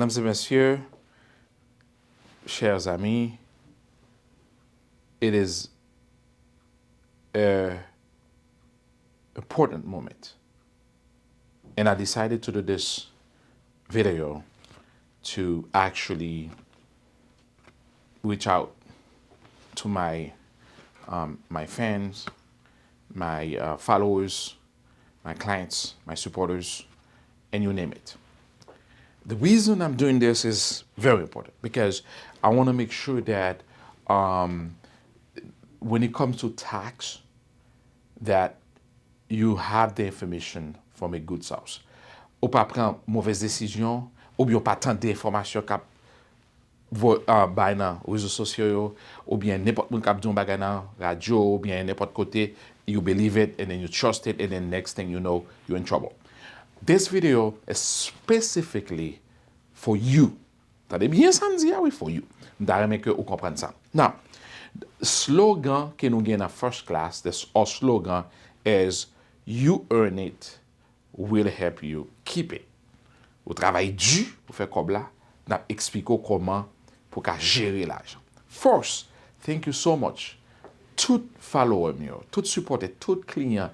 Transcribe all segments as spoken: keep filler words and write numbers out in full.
Mesdames et messieurs, chers amis, it is a important moment. And I decided to do this video to actually reach out to my um, my fans, my uh, followers, my clients, my supporters, and you name it. The reason I'm doing this is very important because I want to make sure that um, when it comes to tax, that you have the information from a good source. Ou pa pran movèz desizyon, oubyen ou pa tande enfòmasyon k ap vo- uh, bay nan rezo sosyo yo, oubyen nenpòt moun k ap di yon bagay nan radyo, oubyen nenpòt kote, you believe it, and then you trust it, and then next thing you know, you in trouble. This video is specifically for you. Tande byen sa m di a wi, for you. M ta renmen ke ou konprann sa. Now, slogan ke nou gen nan First Class, the s- our slogan is you earn it, we'll help you keep it. Ou travay di pou fè kòb la, n ap eksplike w kòman pou ka jere lajan. First, thank you so much. Tout follower m yo, tout sipòtè, tout kliyan,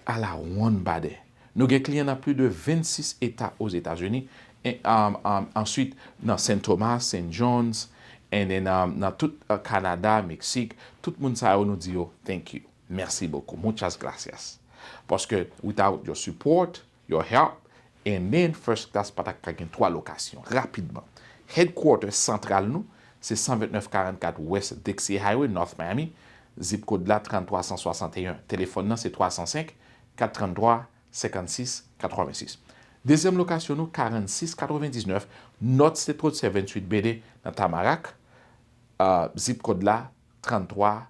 ala one body. Nou gen kliyan nan plis de vennsis eta Ozetazini. E, um, um, answit, nan Saint Thomas, Saint John's, and then um, nan tout uh, Kanada, Meksik, tout moun sa yo nou di yo thank you. Merci beaucoup. Muchas gracias. Paske without your support, your help, and then First Class pa ta ka gen twa lokasyon. Rapidman. Headquarter santral nou, se san vennèf karannkat West Dixie Highway, North Miami. Zip code la, tranntrwa san swasanteyen. Telefòn nan, se twa san senk, kat tranntwa, senkannsis, katrevensis. Dezyèm lokasyon nou, karannsis katrevendiznèf, North State Road seven Suite B D, nan Tamarac. Uh, zip code la, tranntrwa,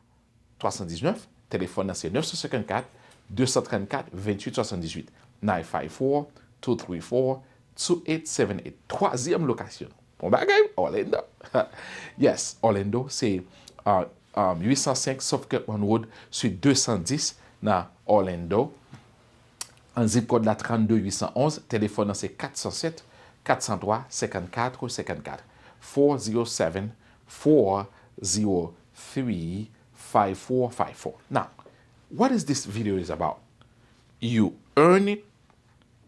twa san diznèf. Telefòn nan se nèf san senkannkat, de san trannkat, venntuit swasanndizuit. Nine five four, two three four, two eight seven eight. Twazyèm lokasyon. Bon bagay, Orlando. Yes, Orlando, se uh, um, uit san senk South Kirtland Road, suit de san dis nan Orlando. An zip code la trannde uit san onz, telefòn nan se kat san sèt, kat san twa, senkannkat, senkannkat. Four zero seven, four zero three, five four five four. Now, what is this video is about? You earn it,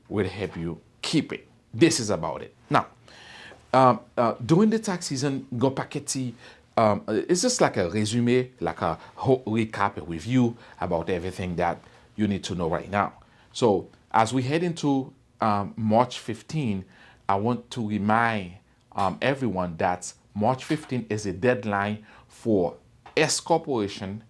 will help you keep it. This is about it. Now, um, uh, during the tax season, gon pakèt ti, um, it's just like a resume, like a whole recap, a review about everything that you need to know right now. So, as we head into um, March fifteen, I want to remind um, everyone that March fifteen is a deadline for S corporation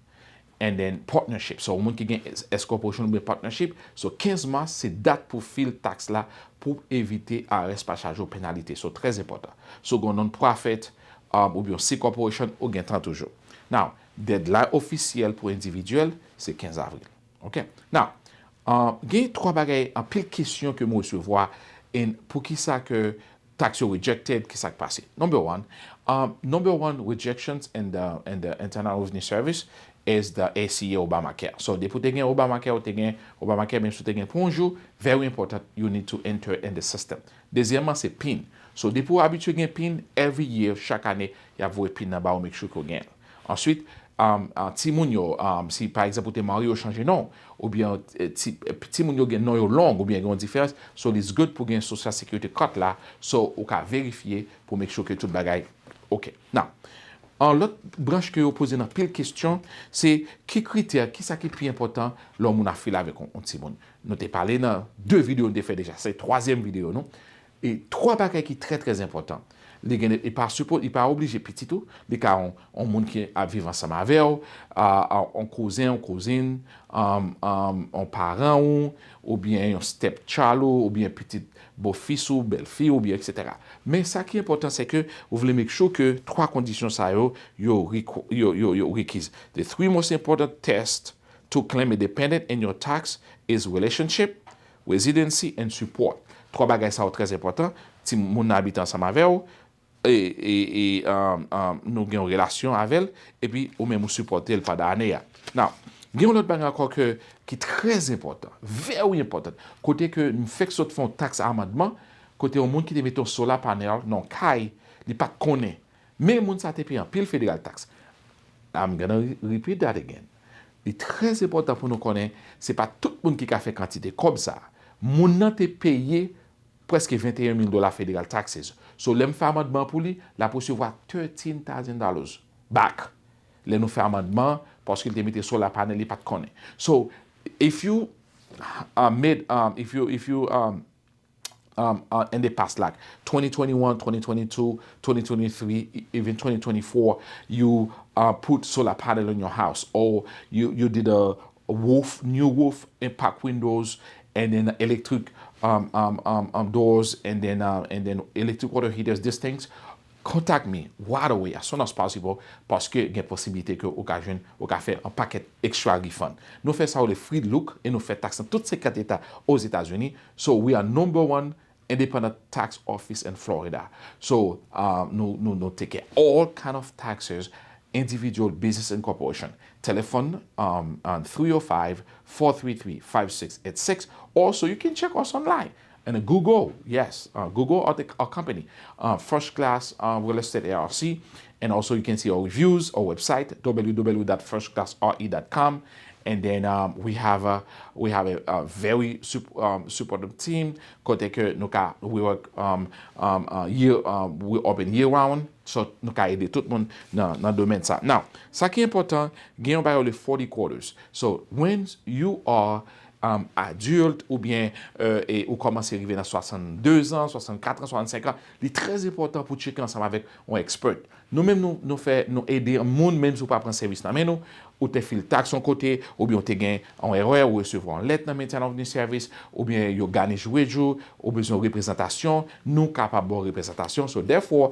and then partnership. So, moun ki gen S, S corporation oubyen partnership, so kenz mas se dat pou fil tax la pou evite I R S pa chaje w penalite. So, trè enpòtan. So, gen non-profit um, oubyen C corporation, ou gen tan toujou. Now, deadline ofisyèl pou endividyèl, se kenz avril. Ok? Now, uh, gen twa bagay, anpil kesyon ke m resevwa, and poukisa ke tax yo rejected, ki sa k pase? Number one, um, number one rejections in the, in the Internal Revenue Service is the A C A Obamacare. So, depi w te gen Obamacare, ou te gen Obamacare, menm si w te gen pou yon jou, very important, you need to enter in the system. Dezyèmman, se pin. So, depi w abitye gen pin, every year, chak ane, y ap voye pin nan ba ou, make sure ke w gen l. Answit, um, uh, timoun yo, um, si pa egzanp ou te marye, yo chanje non, oubyen eh, ti, eh, timoun yo gen non yo long, oubyen gen yon diferans, so it's good pou gen Social Security card la, so ou ka verifye pou make sure ke tout bagay ok. Now, an lòt branch ke yo poze nan pil kesyon, se ki kritè, ki sa ki pi enpòtan lè yon moun afilye avèk yon, yon timoun. Nou te pale nan de videyo nou te fè deja, se twazyèm videyo nou. E twa bagay ki trè, trè enpòtan. Li gen, li pa sipo, li pa oblije pitit ou, li ka yon, yon moun ki ap viv ansanm avè w, a, a, yon kouzen, yon kouzin, um, um, yon paran ou, oubyen yon step child ou, oubyen pitit bofis ou, bèlfi ou, oubyen et cetera. Men sa ki enpòtan, se ke ou vle make sure ke twa kondisyon sa yo, yo, requ- yo, yo, yo requiz. The three most important tests to claim a dependent in your tax is relationship, residency and support. Twa bagay sa yo trè enpòtan. Timoun nan abite ansanm avè w, e, e, e um, um, nou gen yon relasyon avè l, epi ou menm ou sipòte l pandan ane a. Now, gen yon lòt bagay ankò ke, ki trè enpòtan, very important, kote ke m fèk sot fè yon tax amandman, kote yon moun ki te mete yon solar panel nan yon kay, li pa t konnen. Men moun sa te peye anpil federal tax. I'm gonna re- repeat that again. Li trè enpòtan pou nou konnen, se pa tout moun ki ka fè kantite kòb sa. Moun nan te peye prèske venteyen mil dola federal taxes. So, lè m fè amandman pou li, l ap resevwa thirteen thousand dollars back. Lè nou fè amandman, paske l te mete solar panel, li pa t konnen. So, if you uh, made, um, if you, if you, um, um, uh, in the past, like twenty twenty-one, twenty twenty-two, twenty twenty-three, e- even twenty twenty-four, you uh, put solar panel on your house, or you, you did a roof, new roof, impact windows, and then electric um, um, um, um, doors, and then uh, and then electric water heaters, these things. Contact me right away, as soon as possible, paske gen posibilite ke ou ka jwenn, ou ka fè yon pakèt extra refund. Nou fè sa yo le free look, e nou fè tax nan tout senkant eta Ozetazini. So we are number one independent tax office in Florida. So uh, nou, nou, nou take care all kind of taxes, individual, business and corporation. Telephone um, on three oh five, four three three, five six eight six. Also, you can check us online. And Google, yes, uh, Google our, the, our company, uh, First Class uh, Real Estate L L C. And also, you can see our reviews, our website, w w w dot first class r e dot com. And then um, we have a we have a, a very sup, um, supportive team. Kote ke nou ka we work um, um, uh, year um, we open year round. So nou ka ede tout moun nan, nan domèn sa. Now, sa ki enpòtan, gen yon bagay le forty quarters. So when you are um, adult oubyen uh, e, ou kòmanse rive nan swasanndezan, swasannkat an, swasannsenk an, li trè enpòtan pou tcheke ansanm avèk yon expert. Nou menm nou, nou fè nou ede moun, menm si w pa pran sèvis nan men nou, ou te fil tax yon kote, oubyen w te gen yon erè, ou resevwa yon lèt nan Medicare and Housing Service, oubyen yo gani jwe jou, ou bezwen reprezantasyon, nou kapab ba w reprezantasyon. So therefore,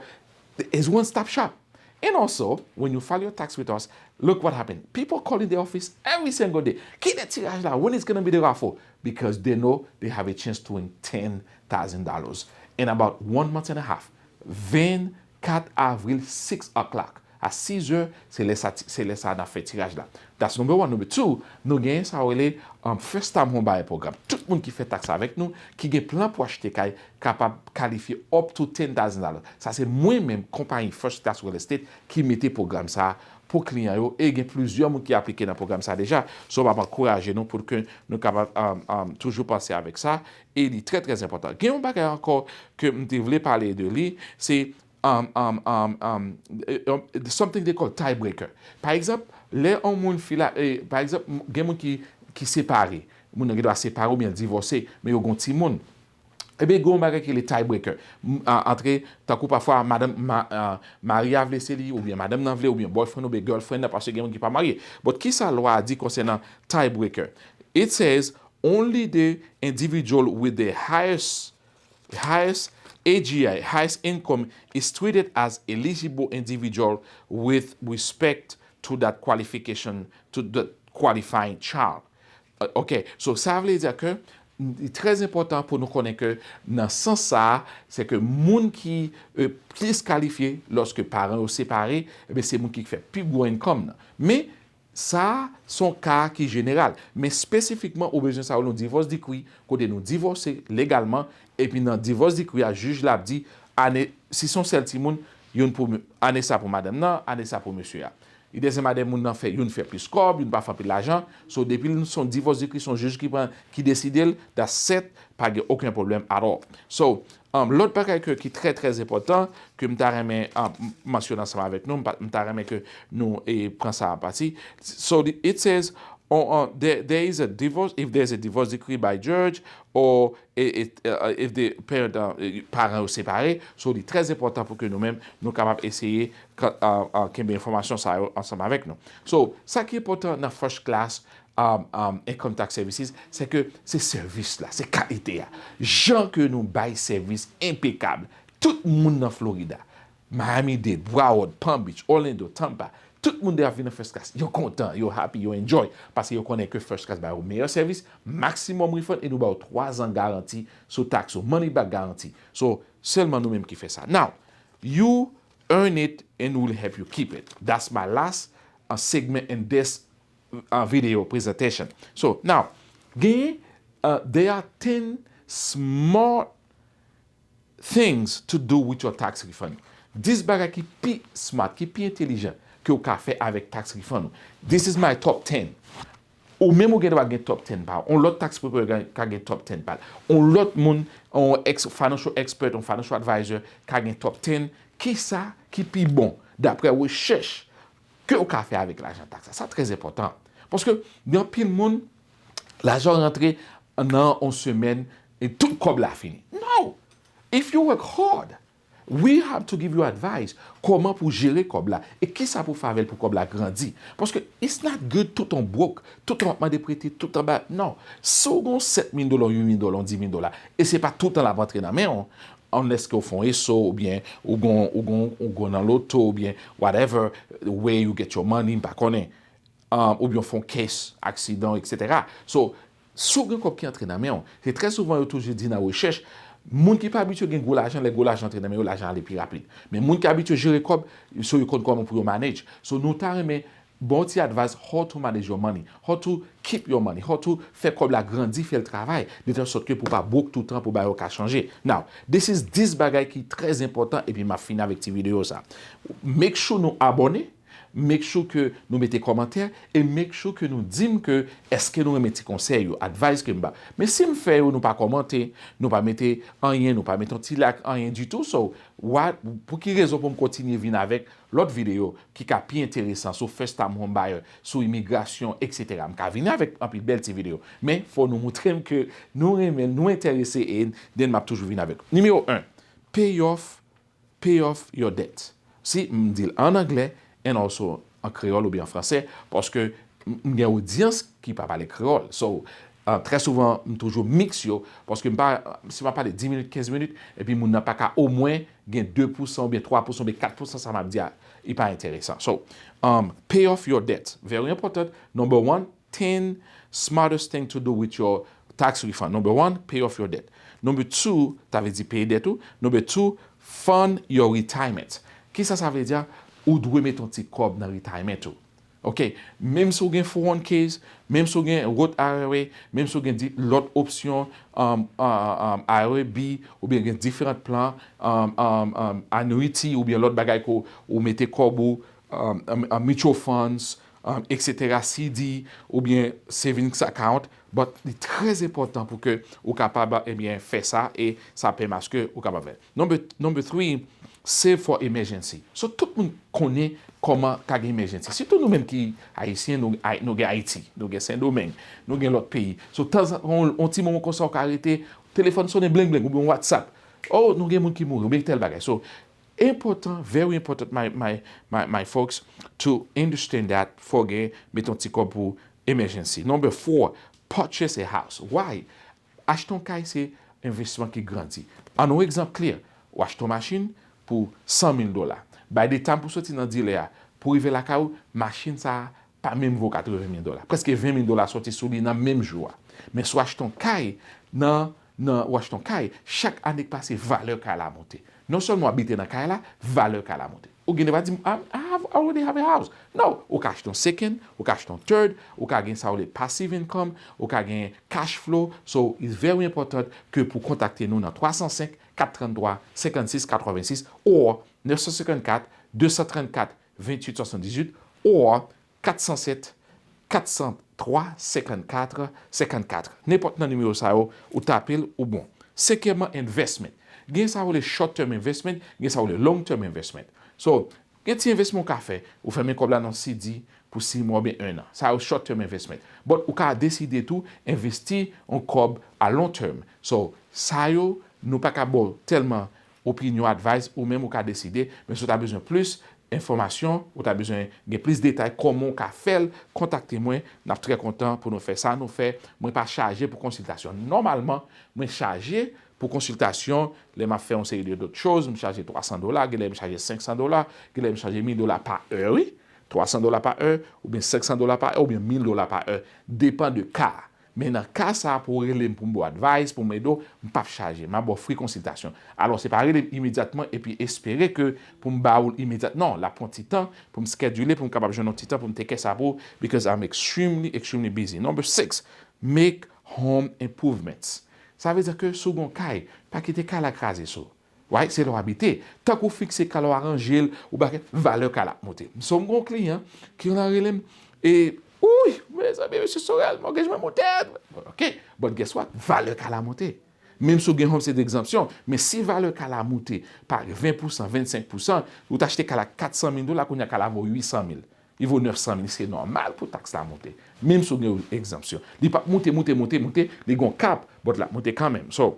it's one stop shop. And also, when you file your tax with us, look what happened. People calling the office every single day. Kite tiraj la, when is gonna be the raffle? Because they know they have a chance to win ten thousand dollars. In about one month and a half, venkat avril, six o'clock, a six heures, se lè sa, se lè sa n ap fè tiraj la. That's number one. Number two, nou genyen sa yo rele um, first time home buyer program. Tout moun ki fè tax avèk nou, ki gen plan pou achte kay, kapab kalifye up to ten thousand dollars. Sa se mwen menm, konpayi First Class Real Estate, ki mete pwogram sa pou kliyan yo, e gen plizyè moun ki aplike nan pwogram sa deja. So m ap ankouraje nou pou ke nou kapab um, um, toujou panse avèk sa, e li trè trè enpòtan. Gen yon bagay ankò ke m te vle pale de li, se um, um, um, um, eh, um, something they call tiebreaker. Pa egzanp, lè yon moun fila, eh, pa egzanp, gen moun ki, ki separe, moun nan gen dwa separe oubyen divòse, men yo gen yon timoun. Ebyen, gen yon bagay ki rele tiebreaker. M- a- Antre, tankou pafwa, madanm, ma- a- mari a vle se li, oubyen madanm nan vle, oubyen boyfriend oubyen girlfriend nan, paske gen moun ki pa marye. But kisa lwa a di konsènan tiebreaker? It says only the individual with the highest highest A G I, highest income, is treated as eligible individual with respect to that qualification, to the qualifying child. Uh, ok, so sa vle di ke li trè enpòtan pou nou konnen ke nan sans sa a, se ke moun ki euh, plis kalifye lòske paran yo separe, ebyen se moun ki fè pi gwo income nan. Men sa a se yon ka ki jeneral. Men espesifikman, ou bezwen sa yo nan divòs decree, kote nou divòse legalman, epi nan divòs decree a, jij la ap di, ane, si se yon sèl timoun, youn pou, ane sa pou madanm nan, ane sa pou mesye a. Li dezen madanm moun nan fè, youn fè plis kòb, youn pa fè anpil lajan. So, depi l se yon divòs decree, se yon jij ki pran, ki deside l, that's set, pa gen okenn pwoblèm at all. So, um, lòt bagay ke, ki trè, trè enpòtan, ke m ta renmen um, mansyone ansanm avèk nou, m pa- m ta renmen ke nou e, pran sa a pati. So, the- it says, on, on, there, there is a divorce, if there is a divorce decree by judge, or i- it, uh, if the parent, uh, paran yo separe, so li trè enpòtan pou ke nou menm, nou kapab eseye ka- uh, uh, kenbe enfòmasyon sa yo ansanm avèk nou. So, sa ki enpòtan nan First Class um, um, Income Tax Services, se ke se sèvis la, se kalite a. Jan ke nou bay sèvis enpekab. Tout moun nan Florida, Miami-Dade, Broward, Palm Beach, Orlando, Tampa, tout moun de ap vin nan First Class. Yo kontan, yo happy, yo enjoy. Paske yo konnen ke First Class ba yo meyè sèvis, maximum refund, e nou ba yo twa zan garanti sou tax ou, money back garanti. So, sèlman nou menm ki fè sa. Now, you earn it and we'll help you keep it. That's my last uh, segment in this uh, video presentation. So, now, genyen, uh, there are ten smart Things to do with your tax refund. Dis bagay ki pi smart, ki pi entelijan ke w ka fè avèk tax refund ou. This is my top ten. Ou menm ou gen dwa gen top ten pa w. On lòt tax preparer ka gen top ten pa l. On lòt moun, on ex, financial expert, on financial advisor ka gen top ten. Kisa ki pi bon dapre rechèch ke w ka fè avèk lajan tax la? Sa trè enpòtan. Paske gen anpil moun, lajan rantre nan on semèn e tout kòb la fini. No! If you work hard, we have to give you advice kòman pou jere kòb la e kisa pou fè avè l pou kòb la grandi. Paske it's not good tout on broke, tout on ap mande prete, tout on ba. No! Si w gen sèt mil dola, uit mil dola, dis mil dola, e se pa tout tan l ap antre nan men w, unless ke w fè on eso oubyen ou gon ou gon ou gon nan loto oubyen whatever way you get your money, m pa konnen, um, oubyen w fè on case aksidan, etsetera. So, si w gen kòb ki antre nan men w, se trè souvan yo toujou di nan rechèch, moun ki pa abitye gen gwo lajan, lè gwo lajan antre nan men yo, lajan ale pi rapid. Men moun ki abitye jere kòb, so yo konn kòman pou yo manage. So nou ta renmen ba w ti advice how to manage your money, how to keep your money, how to fè kòb la grandi, fè l travay, de tèl sòt ke pou pa broke tout tan pou bagay yo ka chanje. Now, this is dis bagay ki trè enpòtan epi m ap fini avèk ti videyo sa. Make sure nou abòne, make sure ke nou mete kòmantè e make sure ke nou di m ke èske nou renmen ti konsèy yo, advice ke m ba. Men si m fè yo, nou pa kòmante, nou pa mete anyen, nou pa mete on ti like, anyen ditou. So, what, pou ki rezon pou m kontinye vin avèk lòt videyo ki ka pi enteresan sou first time home buyer, sou imigrasyon, etsetera. M ka vini avèk anpil bèl ti videyo. Men, fò nou montre m ke nou renmen l, nou enterese, e then m ap toujou vin avèk. Nimewo en, pay off, pay off your debt. Si m di l an anglè, and also an kreyòl oubyen an fransè, paske m, m gen odyans ki pa pale kreyòl. So, uh, trè souvan, m toujou mix yo, paske m pa, si m ap pale dis minit, kenz minit, epi moun nan pa ka omwen gen de pousan oubyen twa pousan oubyen kat pousan sa m ap di a, li pa enteresan. So, um, pay off your debt. Very important. Number one, ten smartest thing to do with your tax refund. Number one, pay off your debt. Number two, ta vle di peye dèt ou. Number two, fund your retirement. Kisa sa vle di a? Ou dwe mete yon ti kòb nan retirement ou. Ok, menm si w gen four oh one Ks, menm si w gen Roth I R A, menm si w gen di, lòt opsyon, um, uh, um, I R A B, oubyen gen diferan plan, um, um, um, annuity, oubyen lòt bagay ke w, ou mete kòb ou, um, um, um, mutual funds, um, etsetera, C D, oubyen savings account, but li trè enpòtan pou ke ou kapab, ebyen, fè sa, e sa pèmès ke ou kapab fè. Number, number three, save for emergency. So, tout moun konnen kòman ka gen emergency. Sitou nou menm ki Ayisyen, nou, Ay-, nou gen Ayiti, nou gen Sendomeng, nou gen lòt peyi. So, tanzantan, on, on ti moman konsa, ou ka rete, telefòn sonnen, bling, bling, oubyen WhatsApp. Oh, nou gen moun ki mouri, oubyen tèl bagay. So, enpòtan, very important, my, my, my, my folks, to understand that, fò gen, mete yon ti kòb pou emergency. Number four, purchase a house. Why? Achte yon kay se envestisman ki grandi. Ann yon egzanp klè, ou achte yon machin pou san mil dola. By the time pou soti nan dilè a, pou rive lakay ou, machin sa a pa menm vo katreven mil dola. Prèske ven mil dola soti sou li nan menm jou a. Men si w achte yon kay, nan, nan, ou achte yon kay, chak ane k pase, valè kay la monte. Non sèlman w abite nan kay la, valè kay la monte. Ou gen dwa di m, "I, I have, already have a house." No, ou ka achte yon second, ou ka achte yon third, ou ka gen sa w rele passive income, ou ka gen cash flow. So, it's very important ke pou kontakte nou nan twa san senk, kat trannntwa, senkannsis, katrevensis, or nèf san senkannkat, de san trannkat, venntuit swasanndizuit, or kat san sèt, kat san twa, senkannkat, senkannkat. Nenpòt nan nimewo sa yo, ou tape l, ou bon. Senkyèmman, investment. Gen sa yo rele short term investment, gen sa yo rele long term investment. So, gen ti envestisman ou ka fè, ou fèmen kòb la nan C D pou sis mwa oubyen en an. Sa yo short term investment. But ou ka deside tou envesti yon kòb a long term. So, sa yo, nou pa ka ba w tèlman opinyon, advice, ou menm ou ka deside, men si w ta bezwen plis enfòmasyon, ou ta bezwen gen plis detay kòman w ka fè l, kontakte mwen, n ap trè kontan pou nou fè sa nou fè. Mwen pa chaje pou konsiltasyon. Nòmalman, mwen chaje pou konsiltasyon lè m ap fè yon seri de dòt choz, m chaje twa san dola, genlè m chaje senk san dola, genlè m chaje mil dola pa è, wi. Twa san dola pa è, oubyen senk san dola pa è, oubyen mil dola pa è. Depan de ka. Men nan ka sa a, pou w rele m pou m ba w advice, pou m ede w, m p ap chaje. M ap ba w free konsiltasyon. Alò, se pa rele m imedyatman epi espere ke pou m ba ou l imedyat. Non, l ap pran ti tan pou m schedule, pou m kapab jwenn yon ti tan pou m take care sa pou ou, because I'm extremely, extremely busy. Number six, make home improvements. Sa vle di ke si w gen yon kay, pa kite kay la kraze sou ou. Right? Se la w abite. Tank ou fikse ka la, w aranje l, ou bagay, valè ka la ap monte. So, m gen yon kliyan ki lan rele m, e, wi, mezanmi, mesye Sorel, mortgage mwen monte. Ok, but guess what? Valè ka la monte. Menm si w gen homestead exemption, men si valè ka la monte pa ven pousan, vennsenk pousan, ou t achte ka la kat san mil dola, kounye a ka la vo uit san mil. Li vo nèf san mil, se nòmal pou taks la monte. Menm si w gen egzanpsyon. Li p ap monte, monte, monte, monte, li gon kap, but l ap monte kanmenm. So,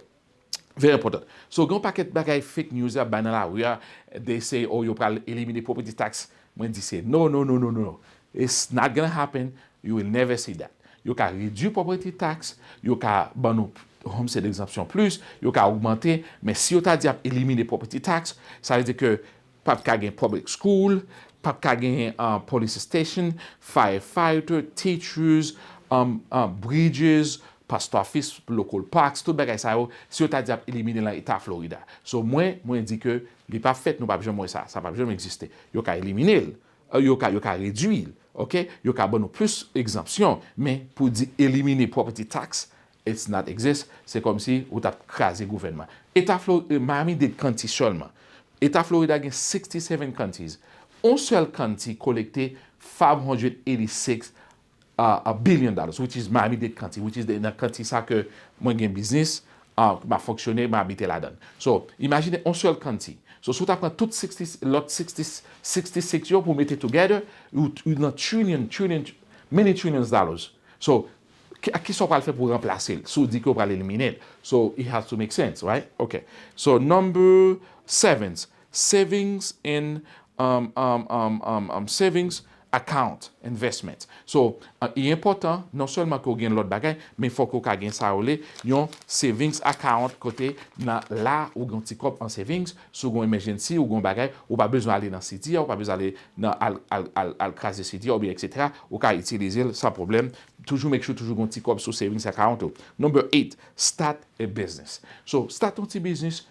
very important. So, gen yon pakèt bagay fake news y ap bay nan lari a, they say, oh, yo pral elimine property tax. Mwen di se no, no, no, no, no. It's not gonna happen. You will never see that. Yo ka redui property tax, yo ka ban nou homestead exemption plus, yo ka ogmante, men si yo ta di ap elimine property tax, sa vle di ke p ap ka gen public school, p ap ka gen uh, police station, firefighter, teachers, um, uh, bridges, post office, local parks, tout bagay sa yo, si yo ta di ap elimine lan eta Florida. So mwen, mwen di ke li p ap fèt, nou p ap janm wè sa, sa p ap janm egziste. Yo ka elimine l, uh, yo ka, yo ka redui l, ok? Yo ka ban nou plis egzanpsyon, men pou di elimine property tax, it's not exist, se kòmsi ou t ap kraze gouvènman. Eta Flo, eh, Miami-Dade County sèlman. Eta Florida gen sixty-seven counties. On sèl county kolekte five hundred eighty-six uh, a billion dollars, which is Miami-Dade County, which is the, nan county sa ke mwen gen biznis, uh, m ap fonksyone, m abite ladan. So, imagine on sèl county. So, si w ta pran tout sixty, lòt sixty, sixty-six yo pou mete together, ou, ou nan trillion, trillion, many trillions dollars. So, ki, kisa w pral fè pou ranplase l? Si w di ke w pral elimine l. So, it has to make sense, right? Ok. So, number seven, savings and um, um, um, um, um, savings account, investment. So, uh, li enpòtan non sèlman ke w gen lòt bagay, men fòk ou ka gen sa yo le yon savings account kote nan la ou gen ti kòb an savings, si w gen emergency, ou gen bagay, ou pa bezwen ale nan C D a, ou pa bezwen ale nan al, al, al, al kraze C D a, oubyen et cetera. Ou ka itilize l san pwoblèm. Toujou make sure toujou gen ti kòb sou savings account ou. Number eight, start a business. So, start yon ti biznis,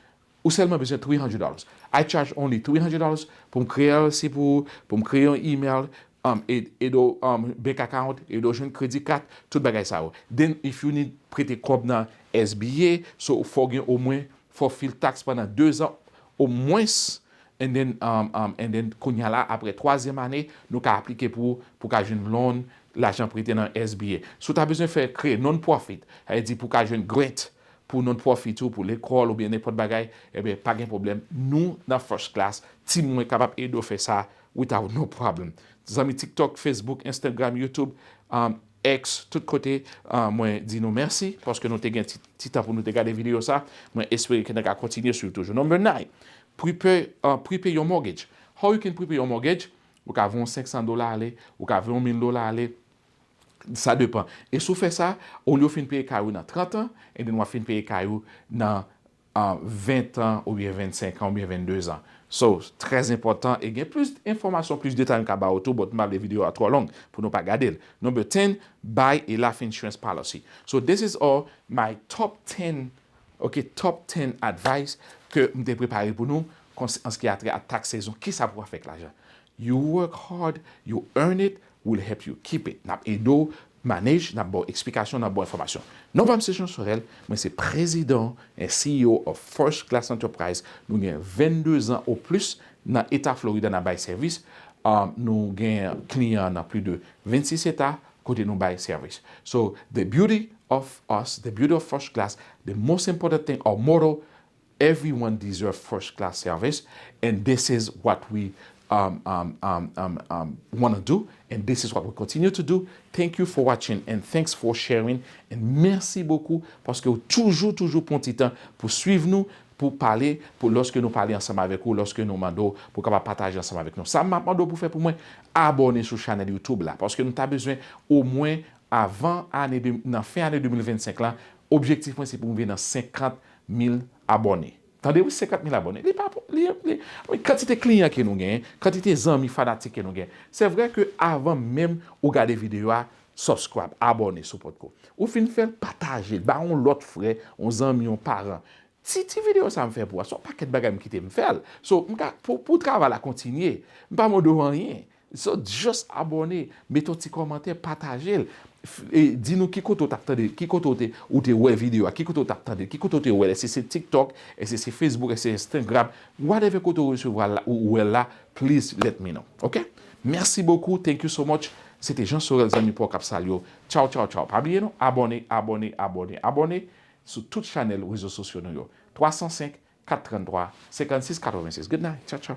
ou sèlman bezwen three hundred dollars. I charge only three hundred dollars pou m kreye L L C pou ou, pou m kreye yon email, um, ed, ede w, um, bank account, ede w jwenn kredi kat, tout bagay sa yo. Then, if you need prete kòb nan S B A, so fò w gen omwen, fò w fil taks pandan de zan, omwens, and then, um, um, and then, kounye a la, apre twazyèm ane, nou ka aplike pou, pou ka jwenn loan, lajan prete nan S B A. Si w ta bezwen fè, kreye non-profit, sa vle di pou ka jwenn grant, pou non-profit ou, pou lekòl oubyen nenpòt bagay, ebyen, pa gen pwoblèm. Nou, nan First Class, team mwen kapab ede w fè sa without no problem. Zanmi TikTok, Facebook, Instagram, YouTube, um, X, tout kote, um, mwen di nou mèsi paske nou te gen ti, ti tan pou nou te gade videyo sa. Mwen espere ke nou ka kontinye swiv toujou. Number nine, prepare, uh, prepare your mortgage. How you can prepare your mortgage? Ou ka voye yon senk san dola ale, ou ka voye yon mil dola ale, sa depan. E si w fè sa, olye w fin peye kay ou nan trant an, and then w ap fin peye kay ou nan, ah, ven an, oubyen vennsenk an, oubyen venndezan. So, trè enpòtan, e gen plis enfòmasyon, plis detay m ka ba w tou, but m pa vle videyo a twò long pou nou pa gade l. Number ten, buy a life insurance policy. So, this is all my top ten, ok, top ten advice ke m te prepare pou nou kons-, an ce qui a trait à tax season, kisa pou w fè ak lajan. You work hard, you earn it, will help you keep it. N ap ede w manage, n ap ba w eksplikasyon, n ap ba w enfòmasyon. Non pa m se Jean Sorel, mwen se prezidan and C E O of First Class Enterprise. Nou gen venndezan ou plis nan eta Florida n ap bay sèvis. Ah, nou gen kliyan nan plis de vennsis eta kote nou bay sèvis. So, the beauty of us, the beauty of First Class, the most important thing, our motto, everyone deserves first class service, and this is what we, um, um, um, um, um, want to do, and this is what we continue to do. Thank you for watching, and thanks for sharing, and mèsi bokou paske ou toujou, toujou pran ti tan pou swiv nou, pou pale, pou lòske nou pale ansanm avèk ou, lòske nou mande w pou kapab pataje ansanm avèk nou. Sa m ap mande w pou fè pou mwen, abòne sou chanèl YouTube la, paske nou ta bezwen omwen avan ane de, nan fen ane de mil vennsenk lan, objektif mwen se pou m rive nan senkant mil abòne. Tande wi, senkant mil abòne. Li pa, li, li, wi, kantite kliyan ke nou genyen, kantite zanmi fanatik ke nou genyen. Se vre ke avan menm ou gade videyo a, subscribe, abòne si w potko. Ou fin fè l, pataje l, ba yon lòt frè, yon zanmi, yon paran. Ti, ti videyo sa m fè pou ou a, se yon pakèt bagay m kite m fè l. So, m ka, pou, pou travay la kontinye, m pa mande w anyen. So, just abòne, mete yon ti kòmantè, pataje l. e, di nou ki kote w t ap tande, ki kote w te, ou te wè videyo a, ki kote w t ap tande, ki kote w te wè l, èske se TikTok, èske se Facebook, èske se Instagram, whatever kote w resevwa l la, ou wè l la, please let me know. Ok? Merci beaucoup, thank you so much. Se te Jean Sorel, zanmi pa w k ap salye w. Tchaw, tchaw, tchaw. Pa bliye non, abòne, abòne, abòne, abòne sou tout chanèl rezo sosyo nou yo. Twa san senk, kat tranntrwa, senkannsis katrevensis. Good night. Tchaw, tchaw.